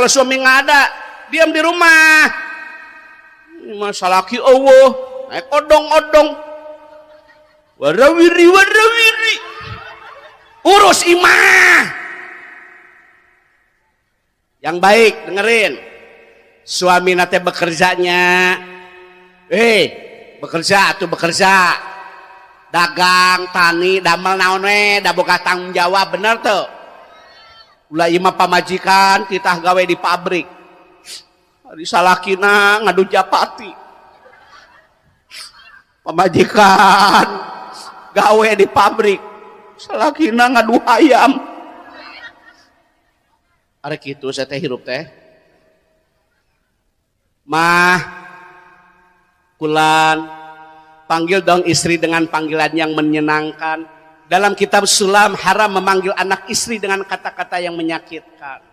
Kalau suami nggak ada, diam di rumah. Ini mah salaki euweuh, naik odong-odong. Warawiri warawiri. Urus imah. Yang baik dengerin. Suami nate bekerjanya. Bekerja atau bekerja. Dagang, tani, damel naon we, da boga tanggung jawab, bener tuh. Ulah ieu mah pamajikan kita gawe di pabrik. Ari salakina ngadu japati. Pamajikan gawe di pabrik, salakina ngadu ayam. Ari kitu saya teh hirup teh. Mah, kulan, panggil dong istri dengan panggilan yang menyenangkan. Dalam kitab Sulam haram memanggil anak istri dengan kata-kata yang menyakitkan.